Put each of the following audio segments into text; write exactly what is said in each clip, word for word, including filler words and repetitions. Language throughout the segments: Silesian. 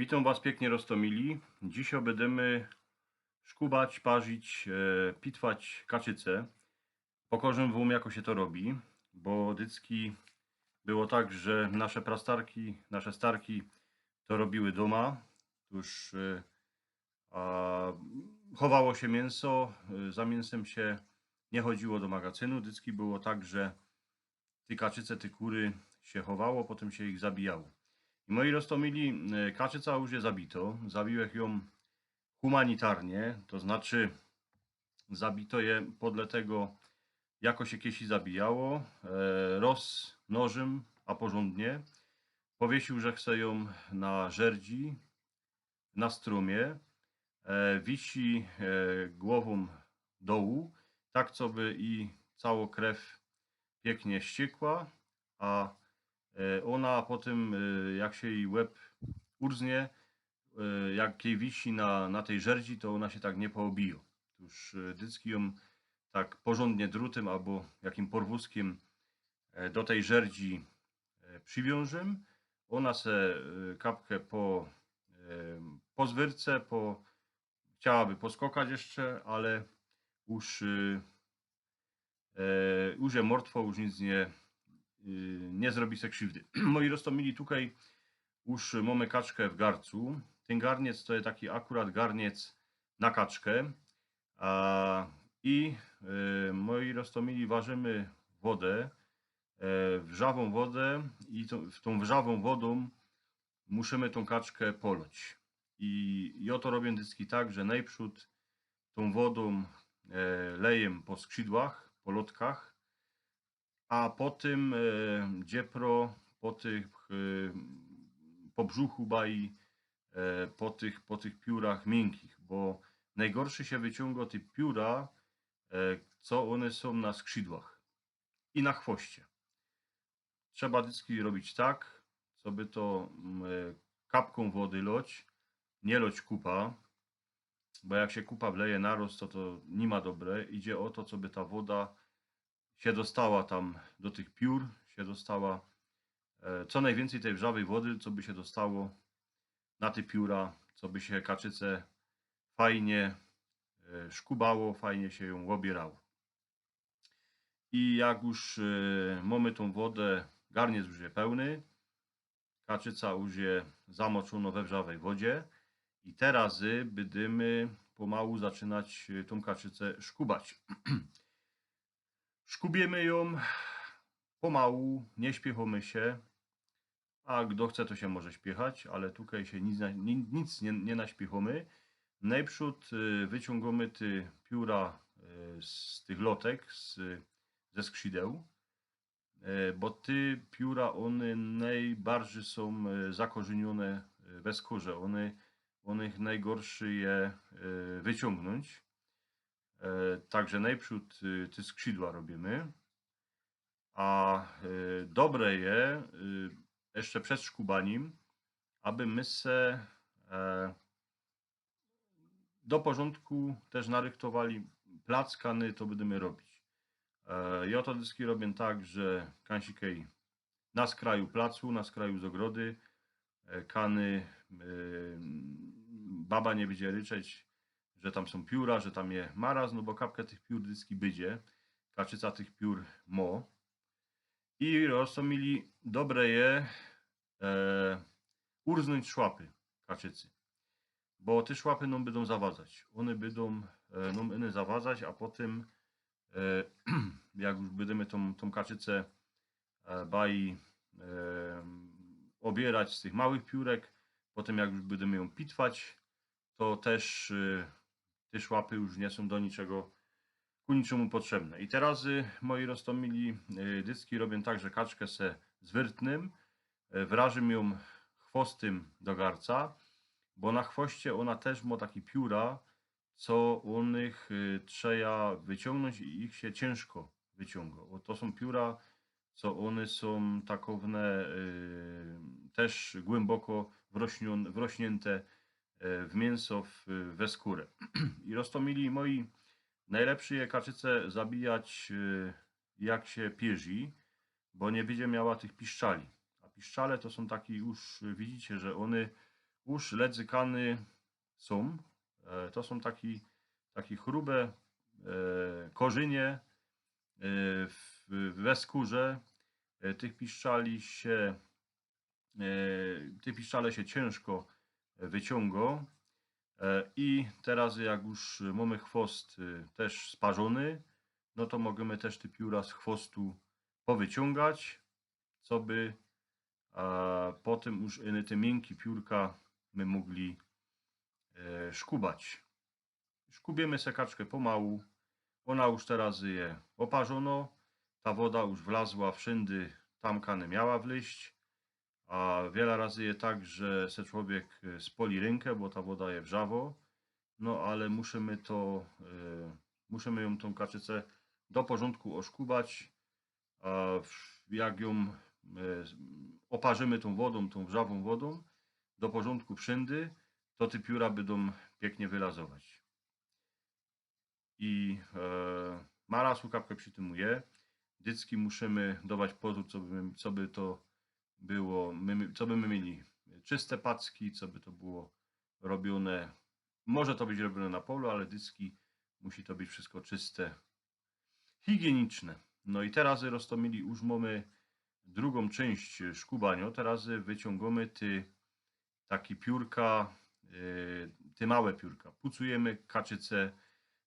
Witōm was piyknie, roztōmili. Dzisiej bydymy szkubać, parzić, e, pitwać kaczyce. Pokŏżę wōm, jako sie to robi, bo dycki było tak, że nasze prastarki, nasze starki to robiły dōma. Ôż, e, a, chowało sie miynso, e, za miynsim sie niy chodziło do magazynu. Dycki było tak, że te kaczyce, te kury sie chowało, potym sie ich zabijało. I moi roztōmili, e, kaczyca już je zabito. Zabiłech jōm humanitarnie, to znaczy zabito je podle tego, jako sie kejsi zabijało. E, roz nożym, a porzōndnie. Powiesiołżech se jōm na żerdzi, na strōmie. E, wisi, e, głowōm dołu, tak coby i cało krew piyknie ściykła, a, e, ôna potym, e, jak sie jij łeb urznie, e, jak jej wisi na, na tyj żerdzi, to ôna sie tak niy poobijŏ. Ôż, e, dycki jōm tak porzōndnie drutym abo jakim porwōzkiym, e, do tyj żerdzi, e, prziwiōnżym. Ôna se, e, kapkã po, e, po zwyrce, po, chciałaby poskokać jeszcze, ale już, e, e, już je mortwo, już nic niy, e, niy zrobi se krziwdy. Moi roztōmili, tukej już mōmy kaczkã w garcu. Tyn garniec to je taki akurat garniec na kaczkã. A, i, e, moi roztōmili, warzymy wodã, e, wrzawōm wodã i to, w tōm wrzawōm wodōm musimy tōm kaczkã polŏć. I jŏ to robiã dycki tak, że nojprzōd tōm wodōm, e, lejã po skrzidłach, po lŏtkach, a potym, e, dziepro po tych, e, po brzuchu baji, e, po tych, po tych piōrach miynkich, bo nojgorszy sie wyciōngŏ te piōra, e, co ône sōm na skrzidłach i na chwoście. Trzeba dycki robić tak, coby to, mm, e, kapkōm wody lŏć, niy lŏć kupa, bo jak sie kupa wleje naroz, to, to niy ma dobre. Idzie ô to, coby ta woda sie dostała tam do tych piōr, sie dostała, e, co nojwiyncyj tyj wrzawyj wody, coby sie dostało na te piōra, coby sie kaczyce fajnie, e, szkubało, fajnie sie jōm ôbierało. I jak już, e, mōmy tōm wodã, garniec już je pełny, kaczyca już je zamoczōnŏ we wrzawyj wodzie i teroz, e, bydymy pomału zaczynać, e, tōm kaczycã szkubać. Szkubiymy jōm pomału, niy śpiychōmy sie, a kto chce, to sie może śpiychać, ale tukej sie nic na-, ni-, nic niy, niy naśpiychōmy. Nojprzōd, e, wyciōngōmy te piōra, e, z tych lŏtek, z, ze skrzideł, e, bo te piōra, ône nojbardzij sōm, e, zakorzyniōne, e, we skōrze. Ône, ône nojgorszy je, e, wyciōngnōńć. E, tak że nojprzōd, e, te skrzidła robiymy. A, e, dobre je, e, jeszcze przed szkubanim, aby my se, e, do porzōndku tyż narychtowali plac, kany to bydymy robić. E, jŏ to dycki robiã tak, że kajsik na skraju placu, na skraju zogrody, e, kany, e, baba niy bydzie ryczeć, że tam sōm piōra, że tam je maraz, no bo kapka tych piōr dycki bydzie, kaczyca tych piōr mŏ. I roztōmili, dobre je, e, urznōńć szłapy kaczycy. Bo te szłapy nōm bydōm zawadzać. Ône bydōm, e, nōm iny zawadzać, a potym, e, jak już bydymy tōm, tōm kaczycã, e, baji, e, ôbierać z tych małych piōrek, potym jak już bydymy jōm pitwać, to tyż, e, te szłapy już niy sōm do niczego, ku niczymu potrzebne. I teroz, e, moi roztōmili, e, dycki robiã tak, że kaczka se zwyrtnōm, e, wrażōm jōm chwostym do garca, bo na chwoście ôna tyż mŏ taki piōra, co ônych, e, trzeja wyciōngnōńć i ich sie ciynżko wyciōngŏ. Bo to sōm piōra, co ône sōm takowne, e, tyż głymboko wrośniōn-, wrośniynte, e, w miynso, w, we skōrã. I roztōmili moi, nojlepszy je kaczyce zabijać, e, jak sie pierzi, bo niy bydzie miała tych piszczali. A piszczale to sōm taki, już widzicie, że ône, już ledzykane są. E, to są taki, taki chrube e, korzynie e, w, we skórze. E, tych piszczali się, e, te piszczale się ciężko wyciągo. E, I teraz jak już mamy chwost e, też sparzony, no to możemy też te pióra z chwostu powyciągać, co by a potem już e, te miękkie piórka my mogli e, szkubać. Szkubiemy se kaczkę pomału. Ona już teraz je oparzono. Ta woda już wlazła wszędy tam, kany miała wleźć. A wiele razy je tak, że se człowiek e, spoli rękę, bo ta woda je wrzawo. No ale musimy to, e, musimy ją tą kaczycę do porządku oszkubać. A w- jak ją e, oparzymy tą wodą, tą wrzawą wodą, do porządku wszędy, to te pióra będą pięknie wylazować. I e, mara sukapkę przytymuje. Dycki musimy dawać pozór, co by, co by to było, my, co by my mieli. Czyste packi, co by to było robione. Może to być robione na polu, ale dycki musi to być wszystko czyste, higieniczne. No i teraz roztomili już mamy drugą część szkubania. Teraz wyciągamy ty takie piórka, e, te małe piórka. Pucujemy kaczyce.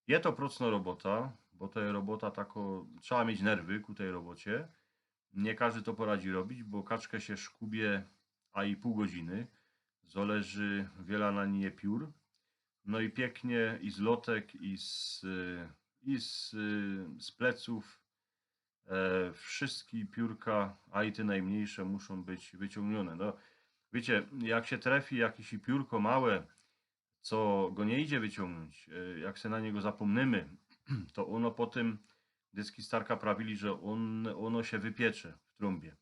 Je to procno robota, bo to jest robota tako, trzeba mieć nerwy ku tej robocie. Nie każdy to poradzi robić, bo kaczkę się szkubie a i pół godziny. Zależy wiele na niej piór. No i pięknie i z lotek, i z, i z, z pleców e, wszystkie piórka, a i te najmniejsze muszą być wyciągnione. No, wiecie, jak się trefi jakieś piórko małe, co go nie idzie wyciągnąć, e, jak się na niego zapomnimy, to ono potem, dycki starka prawili, że on, ono się wypiecze w trąbie.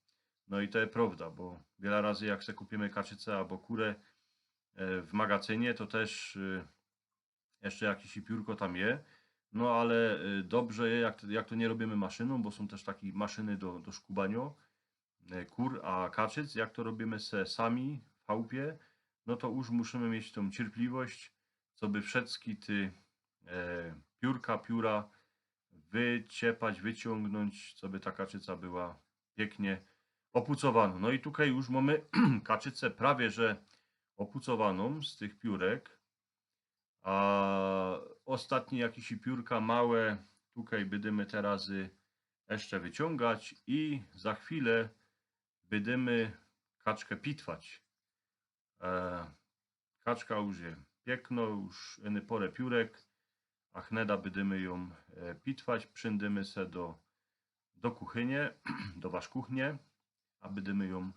No i to jest prawda, bo wiele razy jak se kupimy kaczycę albo kurę e, w magazynie, to też e, jeszcze jakieś piórko tam je. No ale e, dobrze je, jak, jak to nie robimy maszyną, bo są też takie maszyny do, do szkubania e, kur a kaczyc. Jak to robimy se sami w chałupie, no to już musimy mieć tą cierpliwość, co by wszystkie te e, piórka, pióra wyciepać, wyciągnąć, co by ta kaczyca była pięknie opucowana. No i tutaj już mamy kaczycę prawie że opucowaną z tych piórek. A ostatnie jakieś piórka małe tutaj będziemy teraz jeszcze wyciągać i za chwilę będziemy kaczkę pitwać. E, kaczka już je piękno, już iny porę piórek, a hneda będziemy ją e, pitwać. Przyndymy se do, do kuchynie, do wasz kuchnie, a będziemy ją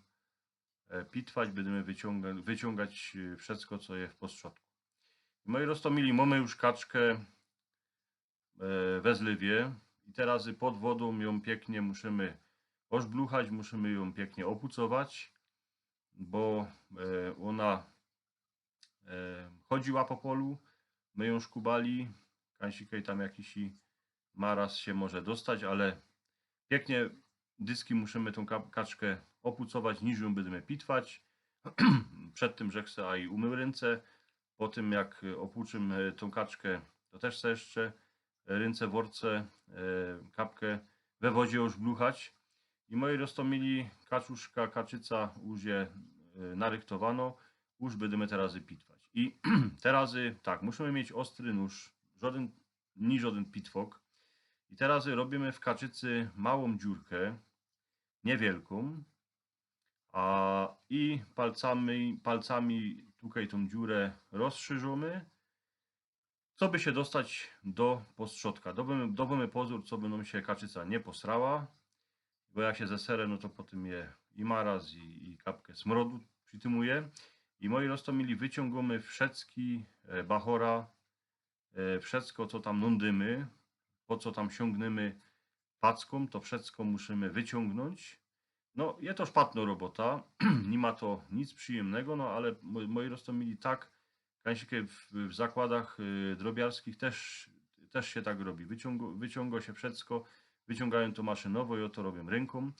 e, pitwać, będziemy wyciąga, wyciągać e, wszystko, co je w postrzodku. I moi roztomili, mamy już kaczkę e, we zlewie i teraz pod wodą ją pięknie musimy ożbluchać, musimy ją pięknie opucować, bo e, ona e, chodziła po polu, my ją szkubali, kańsikej tam jakiś maraz się może dostać, ale pięknie dycki musimy tą ka- kaczkę opucować, niż ją będziemy pitwać. Przed tym, że chcę i umył ręce, po tym jak e, opłuczym e, tą kaczkę, to też chcę jeszcze ręce w worce, e, kapkę we wodzie już bluchać. I moi roztomili, kaczuszka, kaczyca już je e, narychtowano, już będziemy teraz pitwać. I teraz tak, musimy mieć ostry nóż, żaden, nie żaden pitwok. I teraz robimy w kaczycy małą dziurkę, niewielką, a i palcami, palcami tutaj tą dziurę rozszerzymy, co by się dostać do postrzodka. Dobijmy, dobijmy pozór, co by nam się kaczyca nie posrała, bo jak się zesere, no to potem je i maraz, i, i kapkę smrodu przytymuje. I moi roztomili, wyciągamy wszecki e, bachora, e, wszecko, co tam nądymy, po co tam sięgniemy packą, to wszecko musimy wyciągnąć. No, je to szpatno robota, nie ma to nic przyjemnego, no ale mo- moi roztomili, tak, kańsike w, w zakładach y, drobiarskich też, też się tak robi. Wyciągo, wyciąga się wszecko, wyciągają to maszynowo i o to robią ręką.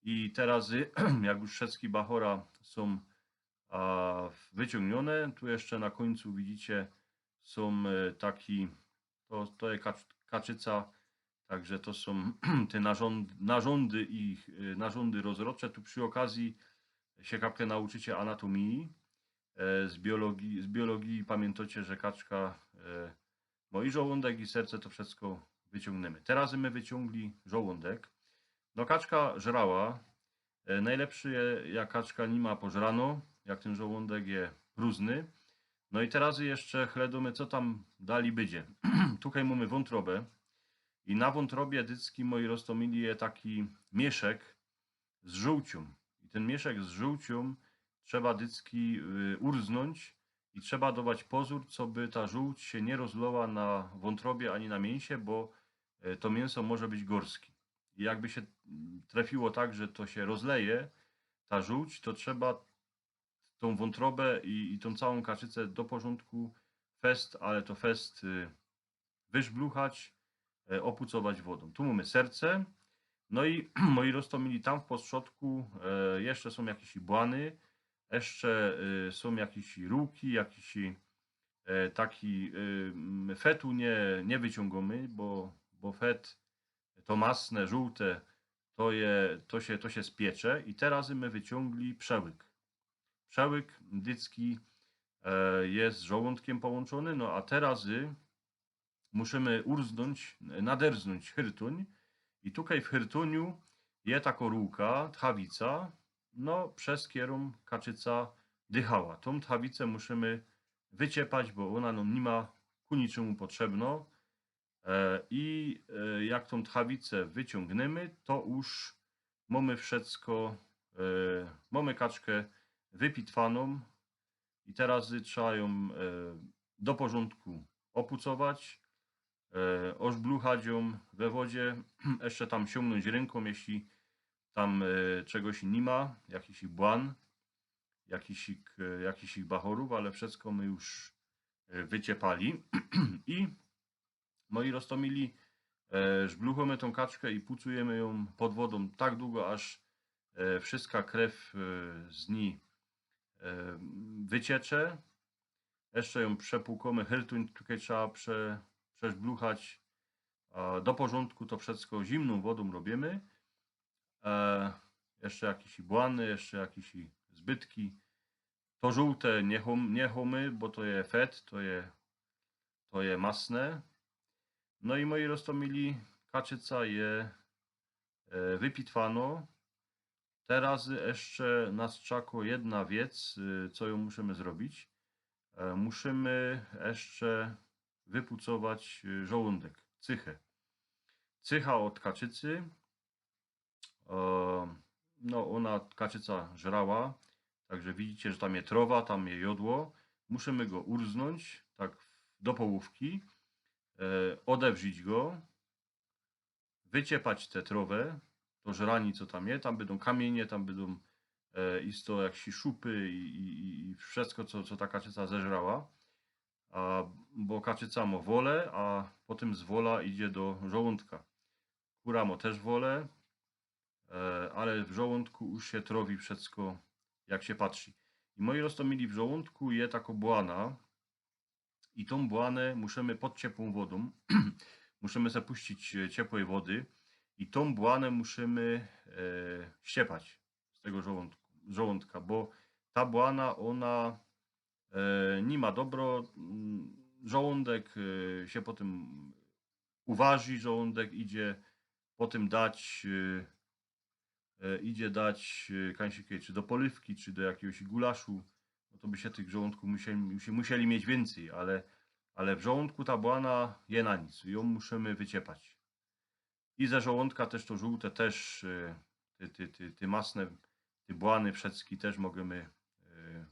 I teraz, y, jak już wszeckie bachora są a wyciōngniōne. Tu jeszcze na kōńcu widzicie, sōm e, taki, to, to je kacz-, kaczyca, także to sōm te narzōnd-, narzōndy i e, narzōndy rozrodcze. Tu przi ôkazji sie kapke nauczycie anatōmiji. E, Z biologiji, z biologiji pamiyntocie, że kaczka e, mŏ i żołōndek, i serce, to wszysko wyciōngnymy. Teroz my wyciōngli żołōndek. No, kaczka żrała. E, Nojlepszy je, jak kaczka ni ma pożrano, jak tyn żołōndek je prōżny. No i teroz jeszcze chledōmy, co tam dalij bydzie. Tukej mōmy wōntrobã. I na wōntrobie dycki, mōji roztōmili, je taki miyszek z żōłciōm. I tyn miyszek z żōłciōm trzeba dycki y, urznōńć i trzeba dować pozōr, coby ta żōłć sie niy rozloła na wōntrobie ani na miyńsie, bo e, to miyńso może być gorski. I jakby sie mm, trefiło tak, że to sie rozleje, ta żōłć, to trzeba tōm wōntrobã i, i tōm cołkōm kaczycã do porzōndku fest, ale to fest y, wyszbluchać, e, ôpucować wodōm. Tu mōmy serce. No i mōji roztōmili, tam w postrzodku e, jeszcze sōm jakiś błany, jeszcze e, sōm jakiś rułki, jakiś e, taki e, m, fetu nie, nie wyciōngōmy, bo, bo fet, to masne, żōłte, to, je, to, sie, to sie spiecze. I teroz my wyciōngli przełyk. Przełyk dycki e, je z żołōndkiym połōnczōny, no a teroz musimy urznōńć, naderznōńć hyrtōń. I tukej w hyrtōniu je takŏ rułka, tchawica, no, bez kerōm kaczyca dychała. Tōm tchawicã musimy wyciepać, bo ôna nōm ni ma ku niczymu potrzebnŏ. E, I e, jak tōm tchawicã wyciōngnymy, to już mōmy wszysko, e, mōmy kaczkã wypitwanōm. I teroz trzeba jã e, do porzōndku ôpucować, e, ôszbluchać jã we wodzie, jeszcze tam siōngnōńć rynkōm, jeśli tam e, czegoś ni ma, jakiś błan, jakiś, e, jakiś bachorōw, ale wszysko my już e, wyciepali. I mōji roztōmili, e, szbluchōmy tōm kaczkã i pucujymy jã pod wodōm tak dugo, aż e, wszyska krew e, z nij e, wyciecze. Jeszcze jã przepłukōmy, hyrtōń tukej trzeba prze, przeszbluchać. A do porzōndku to wszysko zimnōm wodōm robiymy. E, jeszcze jakiś błany, jeszcze jakiś zbytki. To żōłte niy chōm-, niy chōmy, bo to je fet, to je, to je masne. No i mōji roztōmili, kaczyca je e, wypitwanŏ. Teroz jeszcze nas czako jedna wiec, e, co jã musimy zrobić. E, musimy jeszcze wypucować e, żołōndek, cychã. Cycha ôd kaczycy. E, no, ôna, kaczyca żrała, także widzicie, że tam je trowa, tam je jodło. Musimy go urznōńć tak do połōwki, e, ôdewrzić go, wyciepać te trowã, to żrani, co tam je, tam bydōm kamiynie, tam bydōm e, isto jaksy szupy i, i, i, i wszysko, co, co ta kaczyca zeżrała. A, bo kaczyca mŏ wolã, a potym z wolã idzie do żołōndka. Kura mŏ tyż wolã, e, ale w żołōndku już sie trowi wszysko, jak sie patrzi. I mōji roztōmili, w żołōndku je takŏ błana, i tōm błanã musimy pod ciepłōm wodōm, musimy se puścić e, ciepłej wody i tōm błanã musimy e, ściepać z tego żołōndku, żołōndka, bo ta błana, ôna e, ni ma dobro, mm, żołōndek e, sie potym uważy, żołōndek idzie potym dać e, e, idzie dać e, kańsikej, czy do polywki, czy do jakigoś gulaszu, no to by sie tych żołōndków musieli, musie-, musieli mieć wiyncyj, ale, ale w żołōndku ta błana je na nic, jã musimy wyciepać. I ze żołōndka tyż to żōłte, tyż e, te, te, te, te masne, te błany wszyjske tyż możymy e,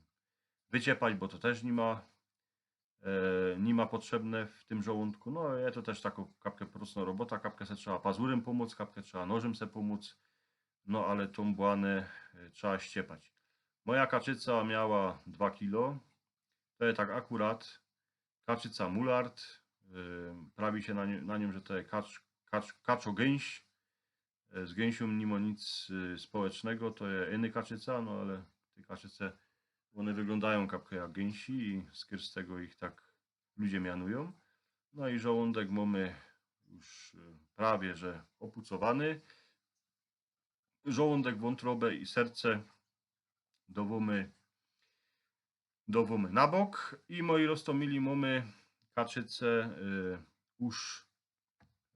wyciepać, bo to tyż ni ma e, ni ma potrzebne w tym żołōndku. No, je to tyż takŏ kapkã procnŏ robota, kapkã se trzeba pazurym pōmōc, kapkã trzeba nożym se pōmōc, no, ale tōm błanã e, trzeba ściepać. Moja kaczyca miała dwa kilo, to je tak akurat kaczyca mullard, e, prawi sie na niōm, na niōm, że to je kacz-, kacz-, kaczŏ gynś, e, z gynsiōm ni mŏ nic e, społecznego, to je iny kaczyca, no ale tyj kaczyce Ône wyglōndajōm kapkã jak gynsi i skyrz tego ich tak ludzie mianujōm. No i żołōndek mōmy już e, prawie że ôpucowany. Żołōndek, wōntrobã i serce dowōmy, dowōmy na bok. I, moji roztōmili, mōmy kaczycã e, już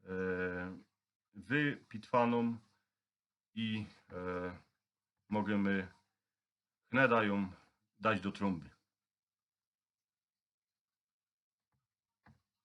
e, wypitwanōm i e, możymy chnedajōm dać do trōmby.